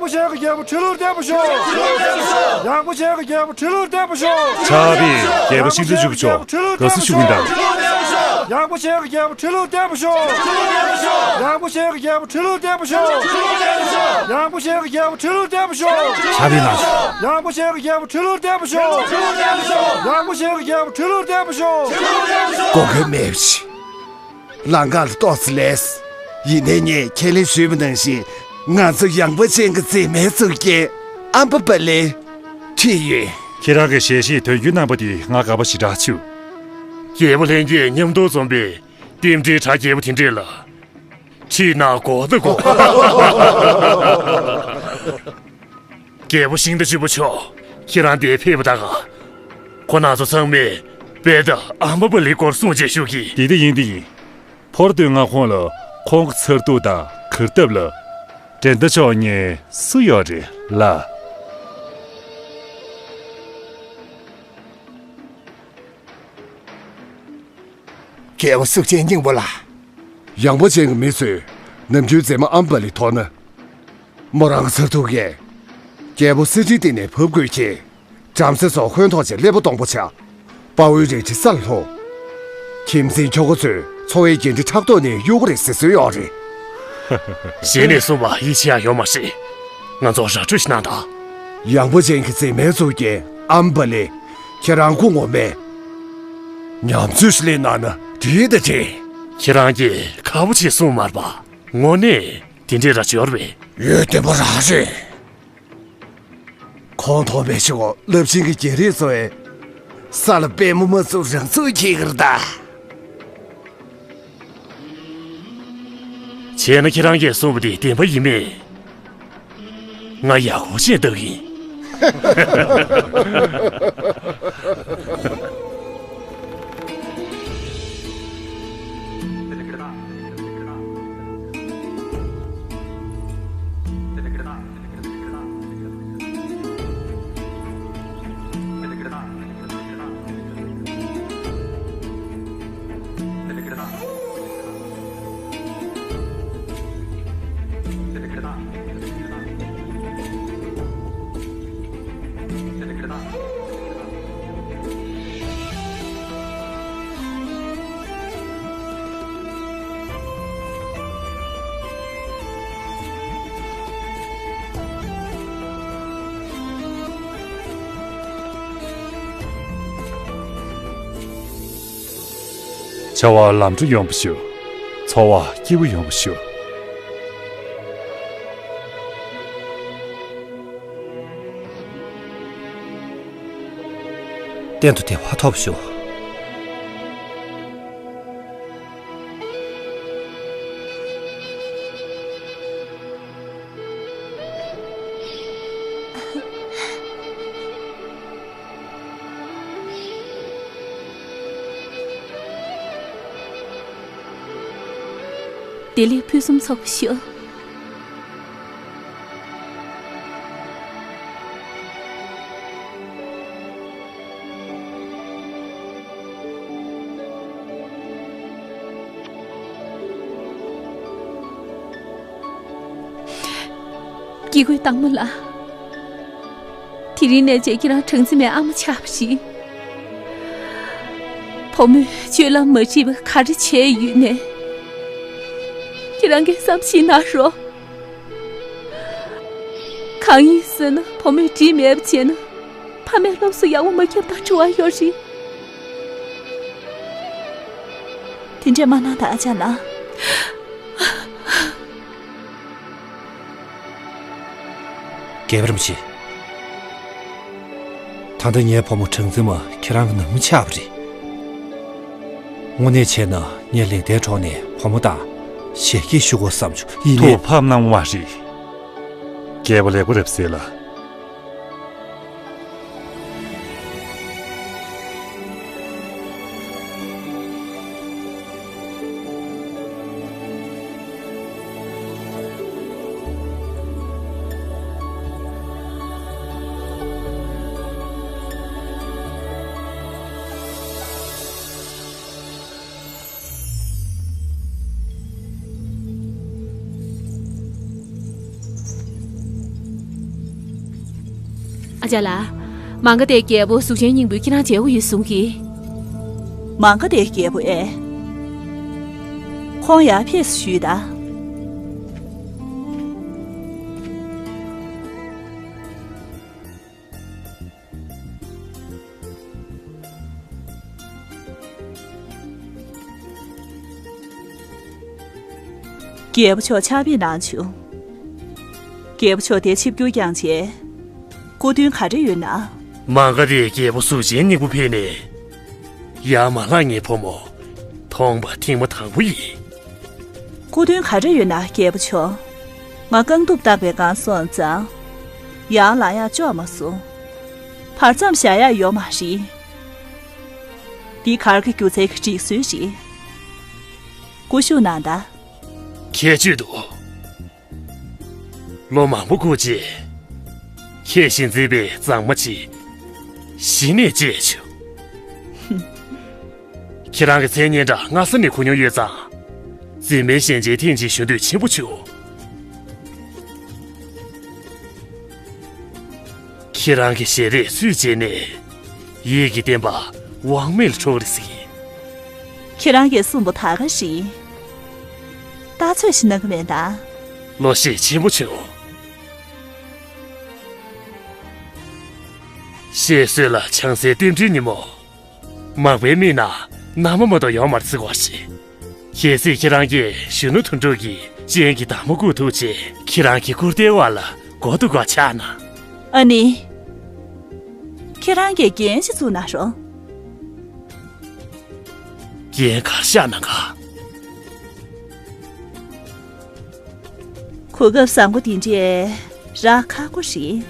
པོ་ཅན་གྱི་རྒྱལ་པོ་ཁྲི་ལོར་བརྟན་པར་ཤོག་ཡངས་པོ་ཅན་གྱི་རྒྱལ་པོ་ཁྲི་ལོར་བརྟན་པར་ཤོག་ཕྱག་དཔེ་རྒྱལ་པོ་ཤིང་རྟ་བཅུ་པ་མཆོག་དགའ་བསུ་ཞུ་གི་ཡིན་ད། ཡངས་པོ་ཅན་གྱི་རྒྱལ་པོ་ཁྲི་ལོར་བརྟན་པར་ཤོག་ཡངས་པོ་ཅན་གྱི་རྒྱལ་པོ་ཁྲི་ལོར་བརྟན་པར་ཤོག་ཡངས་པོ་ཅན་གྱི་རྒྱལ་པོ་ཁྲི་ལོར་བརྟན་པར་ཤོག་ཕྱག་དཔེ་གནང་ཤོག་ཡངས་པོ་ཅན་གྱི་རྒྱལ་པོ་ཁྲི་ལོར་བརྟན་པར་ཤོག་ཡངས་པོ་ཅན་གྱི་རྒྱལ་པོ་ཁྲི་ལོར་བརྟན་པར་ཤོག་གོ་སྐབས་མེད་པ་ཞིག་ལམ་ཁ་ལ་ལྟོགས་ཚེ་ལས། ཡིན་ནའི་ངས་ཁས་ལེན་ཞུས་པ་ནང་བཞིན་ང་ཚོ་ཡངས་པོ་ཅན་གྱི་མཛེས་མའི་གཙུག་རྒྱན་ཨམ་པ་པ་ལེ་ཁྲིད་ཡོད། ཁྱེད་རང་གི་ཞལ་བཞེས་དོན་འཁྱོལ་གནང་པ་དེ་ང་དགའ་པོ་ཞེ་དྲག་བྱུང་། རྒྱལ་པོ་ལྷན་རྒྱས་མཉམ་དུ་འཛོམས་པའི་རྟེན་འབྲེལ་གྲ་རྒྱས་པོ་དེ་འདྲས་ལ་ཁྲིད་ན་དགོས་ད་དགོས། རྒྱལ་པོ་ཤིང་རྟ་བཅུ་པ་མཆོག་ཁྱེད་རང་འདིར་ཕེབས་པ་དང་། ཁོ་རང་ཚོ་ཚང་མས་དཔེ་ལྟ་ཨམ་པ་པ་ལེའི་སྐོར་གསུང་བྱས་ཞུ་གི། དེ་ལྟ་ཡིན་དེ་ཡིན། ཕོར་སྟོད་མངའ་ཁོངས་ལ་ཁོང་གི་མཚར་སྡུག་དང་གར་སྟབས་ལ་འགྲན་ཟླ་ཆོག་མཁན་སུ་ཡོད་རེད་ལ། རྒྱལ་པོ་གཟུགས་ཅན་སྙིང་པོ་ལགས། ཡངས་པོ་ཅན་གྱི་མི་ཚོས་ནམ་རྒྱུན་མཛེས་མ་ཨམ་པ་ལེ་མཐོང་ན། མོ་རང་གི་མཚར་སྡུག་གིས་རྒྱལ་པོ་གསེར་ཁྲིའི་སྟེང་ནས་བབས་དགོས་ཀྱི། བྲམ་ཟེ་ཚོ་ཧོན་ཐོག་ཅིག་སླེབས་པ་གཏོང་པོ་ཆགས། དཔའ་བོའི་རལ་གྲི་ས་ལ་ལྷུང་། ཁྱིམ་མཚེས་ཁྱོ་ག་ཚོས་འཚོ་བའི་འགན་འཁྲི་ཕྲག་དོག་ནས་གཡུག་གི་རེད་ཟེར་སྲོལ་ཡོད་རེད། གཞི་ནས་གསུངས་པ་ཡིད་ཆེས་ཡང་ཡོད་མ་རེད། ང་ཚོ་ར་སྤྲོད་ཞིག་གནང་དང་། ཡངས་པོ་ཅན་གྱི་མཛེས་མའི་གཙུག་རྒྱན་ཨམ་པ་ལེ། ཁྱེད་རང་སྐུ་ངོ་མས་ཉམས་ཚོད་ཞིག་ལེན་གནང་ན་འགྲིག་ད་དྲན། ཁྱེད་རང་གིས་ཁག་པོ་ཅིག་གསུངས་མ་རེད་པ། དངོས་གནས་དེ་འདྲའི་ར་ཅིག་ཡོད་རེད་པས། ཡོད་བདེན་པ་རང་རེད། ཁོང་མཐོང་པའི་ཕྱི་གོ་རླབས་ཆེན་གྱི་རྒྱལ་རིགས་ཚོ་ཡི་ས་ལ་པད་མོ་མ་ཚུགས་རང་ཚུགས་ཁྱེར་གི་རེད་ད། བྱས་ན་ཁྱེད་རང་གིས་གསུངས་པ་དེ་བདེན་པ་ཡིན་མེད། ང་ཡག་པོ་བྱས་བཏང་གི་ཡིན། བྱ་བ་ལམ་འགྲོ་ཡོང་བ་ཞུ། འཚོ་བ་སྐྱིད་པོ་ཡོང་བ་ཞུ། གཏན་དུ་བདེ་བ་ཐོབ་ཤོག། བདེ་ལེགས་ཕུན་སུམ་ཚོགས་པ་ཤོག། སྐྱེ་དགུའི་སྟག་མོ་ལགས། དེ་རིང་ནས་བྱས་ཁྱེད་རང་གྲངས་འཛིན་མའི་ཨ་མ་ཆགས་པ་རེད། བུ་མོས་སྤྱོད་ལམ་མ་འགྲིག་པ་ག་རེ་བྱས་ཡོད་ནའི། ཁྱེད་རང་གིས་བསམ་ཤེས་གནང་རོགས། གང་ཡིན་ཟེར་ན་བུ་མོས་འགྲིག་མེད་པ་བྱས་ན། ཕ་མས་སློབ་གསོ་ཡག་པོ་མ་བརྒྱབ་དང་འགྲོ་བ་ཡོད་རེད། དེ་འདྲས་མ་གནང་དང་ཨ་ཅག་ལགས། རྒྱལ་བ་རིན་པོ་ཆེ། ད་ལྟ་ངའི་བུ་མོ་གྲངས་འཛིན་མ་ཁྱེད་རང་གི་ནང་མི་ཆགས་པ་རེད། དངོས་གནས་བྱས་ན་ངས་ལེགས་ལྡན་གྲོང་ནས་བུ་མོ་དང་ཞལ་གྱེས་ཞུ་དགོས་བསམ་བྱུང་། ཡིན་ནའི། ཐུགས་ཕམ་གནང་བ་མ་རེད། རྒྱལ་པོ་ལེགས་པོ་རེད་ཟེར་ལ། ཨ་ཅག་ལགས། མ་ག་དྷའི་རྒྱལ་པོ་གཟུགས་ཅན་སྙིང་པོས་ཁྱེད་རང་མཇལ་དགོས་ཡོད་གསུང་གི། མ་ག་དྷའི་རྒྱལ་པོ་ཨེ། ཁོང་ཡར་ཕེབས་སུ་ཞུས་དང་། རྒྱལ་པོ་མཆོག་ཕྱག་དཔེ་གནང་བྱུང་། རྒྱལ་པོ་མཆོག་དེར་ཆིབས་བསྒྱུར་བསྐྱངས་བྱས། སྐུ་མདུན་ག་འདྲ་ཡོད་ན། མ་ག་དྷའི་རྒྱལ་པོ་གཟུགས་ཅན་སྙིང་པོ་ཕེབས་ནས། ཡར་མ་ལྷག་ངའི་བུ་མོ་མཐོང་པ་ཐེངས་མ་དང་པོ་ཡིན། སྐུ་མདུན་ག་འདྲ་ཡོད་ན་རྒྱལ་པོ་མཆོག། ང་རྐང་གདུབ་བཏང་བའི་སྒང་སོང་ཙང་། ཡར་ལངས་ཡག་ལྕོགས་མ་སོང་། བར་མཚམས་བཞག་ཡག་ཡོད་མ་རེད། འདི་གར་གྱི་སྒྱུ་རྩལ་གྱི་སྒྲིག་སྲོལ་རེད། སྐུ་བཞུགས་གནང་དང་། ཁྱད་ཆོས་འདུག། ལོ་མང་པོ་འགོར་རྗེས། ཁྱེད་བཞིན་མཛེས་པའི་མཛངས་མ་ཅིག་གཞི་ནས་མཇལ་བྱུང་། ཁྱེད་རང་གི་མཚན་སྙན་གྲགས་སྔ་ས་ནས་གོ་མྱོང་ཡོད་ཙང་། འཛིན་མའི་ཞལ་མཇལ་ཐེངས་གཅིག་ཞུ་འདོད་ཆེན་པོ་བྱུང་། ཁྱེད་རང་གི་ཞལ་རས་སུས་མཇལ་ནས། ཡིད་ཀྱི་བརྟན་པ་དབང་མེད་ལ་འགྲོ་གི་རེད་ཟེར་གྱིན། ཁྱེད་རང་གིས་གསུངས་པ་ད་ག་རེད། ལྟ་ཚོད་ཞིག་གནང་གི་མེད་ད། བློ་ཤེད་ཆེན་པོ་བྱུང་། བཤད་སྲོལ་ལ་བྱང་སའི་རྟེན་འབྲེལ་ཉིན་མོ། མག་པའི་མིག་ནང་མནའ་མ་མ་གཏོགས་ཡོད་མ་རེད་ཟེར་བ་ཞིག། གལ་སྲིད་ཁྱེད་རང་གིས་གཞོན་ནུ་དོན་གྲུབ་ཀྱི་སྤྱན་གྱི་འདབ་མ་བཀུག་ཐུབ་ཅེས་ཁྱེད་རང་གི་སྐུར་རྟའི་འོག་ལ་མགོ་གཏུག་ག་ཆགས་ན། ཨ་ནི། ཁྱེད་རང་གིས་འགན་ཞིག་བཙུགས་གནང་རོགས། འགན་ག་རེ་བཞག་གནང་ག། གོ་སྐབས་བཟང་པོ་འདི་འདྲས་ རག་ཁག་པོ་རེད།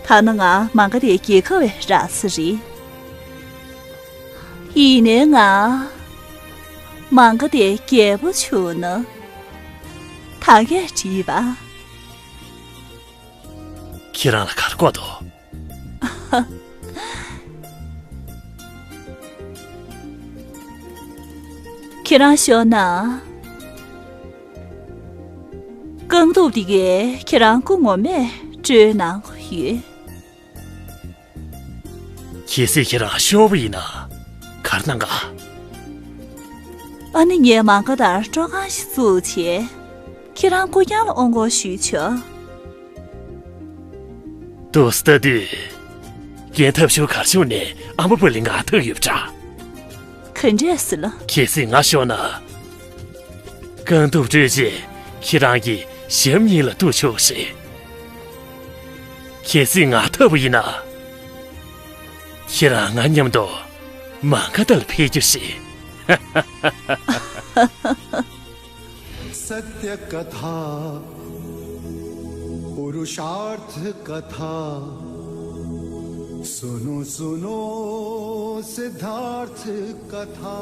ཐ་ན་ང་མང་ག་དེ་རྒྱལ་ཁ་བའི་རག་ས་རེད། ཡིན་ནའི་ང་མང་ག་དེ་རྒྱལ་པོ་བྱུང་ན་ད་གས་བྲིས་པ། ཁྱེད་རང་ལ་གར་གོ་དོ། ཁྱེད་རང་ཤོད་ན། རྐང་གདུབ་དེ་གས་ཁྱེད་རང་སྐུ་ངོ་མས་སྤྲོད་གནང་གི་ཡོད། གལ་སྲིད་ཁྱེད་རང་ཤོར་བ་ཡིན་ན་གར་གནང་ག། ཨ་ནི་ངས་མང་ག་དར་སྤྲོ་ཁང་ཞིག་བཙུགས་བྱས། ཁྱེད་རང་སྐུ་རྐྱང་ལ་ཨོང་གོ་ཞུས་ཆོག། དུ་སྟ་དུས། རྒན་ཐབས་ཤུ་གར་ཤུ་ནས་ཨ་མ་པུ་ལི་ང་ཐུག་ཡོད་པ་འདྲ། ག་འདྲས་ཟེར་ལ། གལ་སྲིད་ང་ཤོར་ན། རྐང་གདུབ་སྤྲོད་རྗེས་ཁྱེད་རང་གི་ཞབས་གཉིས་ལ་གཏུག་ཆོག་ཞེས། གལ་སྲིད་ང་ཐོབ་པ་ཡིན་ན། ཁྱེད་རང་ང་མཉམ་དུ་མང་ག་དར་ལ་ཕེབས་རྒྱུ་ཞིག། सत्य कथा पुरुषार्थ कथा सुनो सुनो सिद्धार्थ कथा